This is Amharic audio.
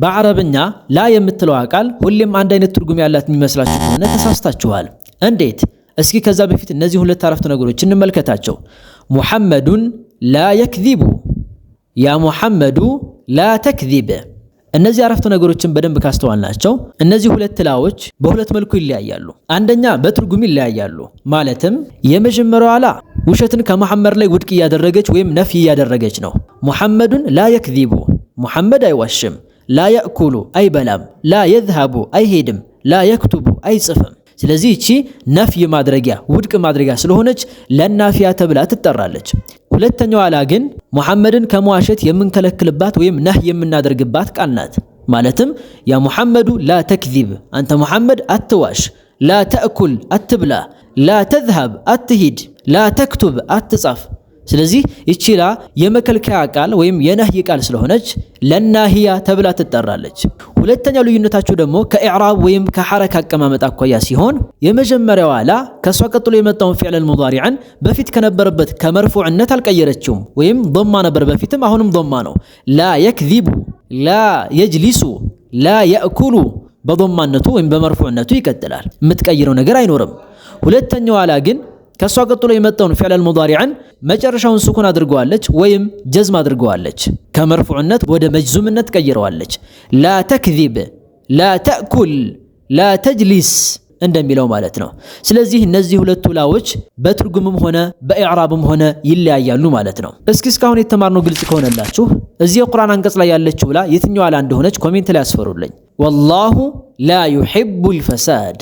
በአረብኛ لا የምትለዋ ቃል ሁሌም አንድ አይነት ትርጉም ያላት የሚመስላችሁ ከሆነ ተሳስታችኋል። እንዴት? እስኪ ከዛ በፊት እነዚህ ሁለት አረፍተ ነገሮች እንመልከታቸው። محمد لا يكذب፣ يا محمد لا تكذب። እነዚህ አረፍተ ነገሮችን በደንብ ካስተዋልናቸው እነዚህ ሁለት ላዎች በሁለት መልኩ ይለያያሉ። አንደኛ በትርጉም ይለያያሉ። ማለትም የመጀመሪያዋ لا ውሸትን ከመሐመድ ላይ ውድቅ እያደረገች ወይም نفي እያደረገች ነው። محمد لا يكذب፣ ሙሐመድ አይዋሽም። لا يأكل አይበላም፣ لا يذهب አይሄድም፣ لا يكتب አይጽፍም። ስለዚህ እቺ نفي ማድረጊያ ውድቅ ማድረጊያ ስለሆነች لا النافية ተብላ ትጠራለች። ሁለተኛዋ لا ግን ሙሐመድን ከመዋሸት የምንከለክልባት ወይም نهي የምናደርግባት ቃል ናት። ማለትም يا محمد لا تكذب፣ አንተ ሙሐመድ አትዋሽ፣ لا تأكل አትብላ፣ لا تذهب አትሂድ፣ لا تكتب አትጻፍ። ስለዚህ ይቺ لا የመከልከያ ቃል ወይም የ نهي ቃል ስለሆነች لا الناهية ተብላ ትጠራለች። ሁለተኛው ልዩነታቸው ደግሞ ከ إعراب ወይም ከ حركة አቀማመጥ አኳያ ሲሆን የመጀመሪያዋ لا ከእሷ ቀጥሎ የመጣውን فعل مضارع ን በፊት ከነበረበት ከ مرفوع ነት አልቀየረችውም። ወይም ضمة ነበር በፊትም አሁንም ضمة ነው። لا يكذب፣ لا يجلس፣ لا يأكل በ ضمة ነቱ ወይም በ مرفوع ነቱ ይቀጥላል። የምትቀይረው ነገር አይኖርም። ሁለተኛዋ لا ግን ከእሷ ቀጥሎ የመጣውን فعل مضارع ን መጨረሻውን سكون አድርገዋለች ወይም جزم አድርገዋለች። ከ مرفوع ነት ወደ مجزوم ነት ቀይረዋለች። لا تكذب፣ لا تأكل፣ لا تجلس እንደሚለው ማለት ነው። ስለዚህ እነዚህ ሁለቱ ላዎች በትርጉምም ሆነ በ إعراب ም ሆነ ይለያያሉ ማለት ነው። እስኪ እስካሁን የተማርነው ግልጽ ከሆነላችሁ እዚህ የቁርአን አንቀጽ ላይ ያለችው لا የትኛዋ لا እንደሆነች comment ላይ አስፈሩልኝ። والله لا يحب الفساد።